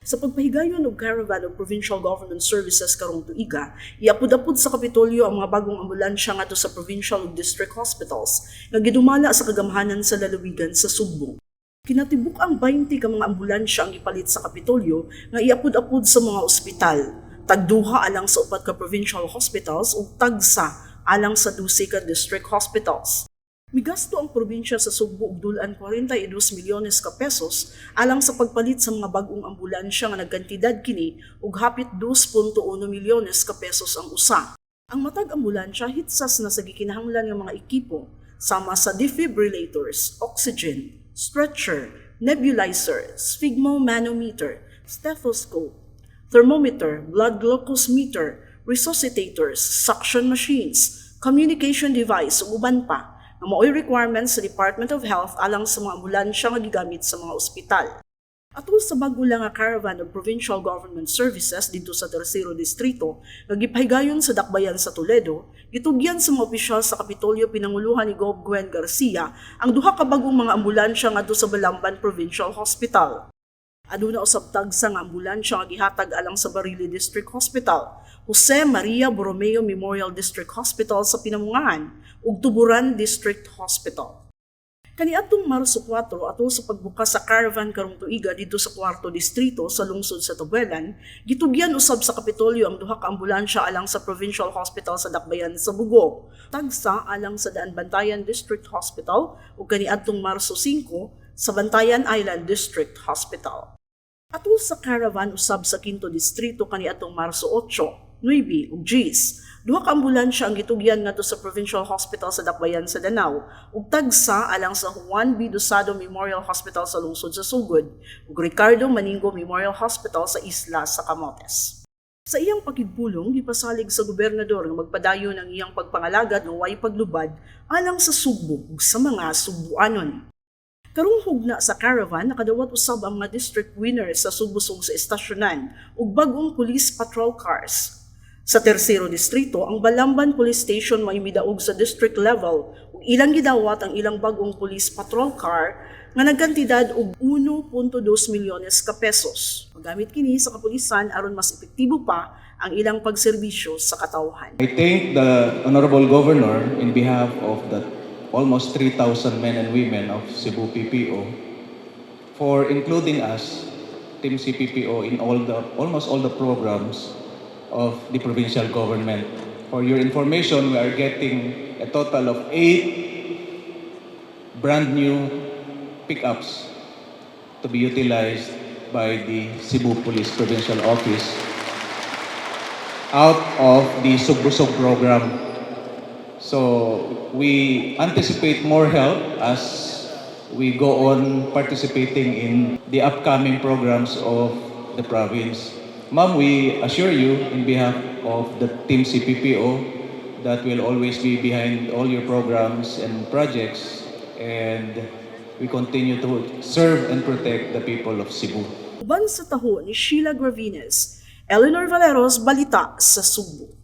Sa pagpahigayon og Caravan of Provincial Government Services karong tuiga, iapod-apod sa Kapitolyo ang mga bagong ambulansya ngadto sa provincial ug district hospitals nga gidumala sa kagamhanan sa lalawigan sa Sugbo. Kinatibuk-ang 20 ka mga ambulansya ang gipalit sa Kapitolyo nga iapod-apod sa mga ospital. Tagduha alang sa upat ka provincial hospitals ug tagsa alang sa 12 ka district hospitals. Migasto ang probinsya sa Sugbo og dul-an 42 milyones ka pesos alang sa pagpalit sa mga bag-ong ambulansya nga nagkantidad kini og hapit 2.1 milyones ka pesos ang usa. Ang matag ambulansya hitsas na sa gikinahanglan nga mga ekipo sama sa defibrillators, oxygen, stretcher, nebulizer, sphygmomanometer, stethoscope, thermometer, blood glucose meter, resuscitators, suction machines, communication device ug uban pa nga mao'y requirements sa Department of Health alang sa mga ambulansya nga gigamit sa mga ospital. Atol sa bag-o lang nga Caravan of Provincial Government Services didto sa Tersero Distrito nga gipahigayon sa dakbayan sa Toledo, gitugyan sa mga opisyal sa Kapitolyo pinanguluhan ni Gov Gwen Garcia ang duha ka bag-ong mga ambulansya ngadto sa Balamban Provincial Hospital. Aduna usab tagsa nga ambulansya nga gihatag alang sa Barili District Hospital, Jose Maria Borromeo Memorial District Hospital sa Pinamungahan ug Tuburan District Hospital. Kaniadtong Marso 4, atol sa pagbukas sa caravan karong tuiga didto sa kwarto distrito sa lungsod sa Tabuelan, gitugyan usab sa Kapitolyo ang duha ka ambulansya alang sa Provincial Hospital sa Dakbayan sa Bogo, tagsa alang sa Daanbantayan District Hospital ug kaniadtong Marso 5 sa Bantayan Island District Hospital. Atol sa caravan usab sa Quinto Distrito kaniadtong Marso 8, 9 ug 10, duha ka ambulansya ang gitugyan ngadto sa Provincial Hospital sa Dakbayan sa Danao ug tagsa alang sa Juan B. Dosado Memorial Hospital sa lungsod sa Sugod ug Ricardo Maningo Memorial Hospital sa Isla sa Camotes. Sa iyang pakigpulong, gipasalig sa gobernador nga magpadayon ang iyang pagpangalagad nga way paglubad alang sa Sugbo ug sa mga Sugbuanon. Karong hugna sa caravan, nakadawat usab ang mga district winners sa Sugbusog sa Estasyonan ug bag-ong police patrol cars. Sa Tersero Distrito, ang Balamban Police Station may midaog sa district level ug ilang gidawat ang ilang bag-ong police patrol car nga nagkantidad og 1.2 milyones ka pesos. Magamit kini sa kapulisan aron mas epektibo pa ang ilang pagserbisyo sa katawhan. I thank the Honorable Governor in behalf of the almost 3,000 men and women of Cebu PPO for including us, Team CPPO, in all the almost all the programs of the provincial government. For your information, we are getting a total of eight brand new pickups to be utilized by the Cebu Police Provincial Office out of the Sugbusog program. So we anticipate more help as we go on participating in the upcoming programs of the province. Ma'am, we assure you in behalf of the Team CPPO that we'll always be behind all your programs and projects, and we continue to serve and protect the people of Cebu. Uban sa taho ni Sheila Gravines, Eleanor Valeros, Balita sa Sugbo.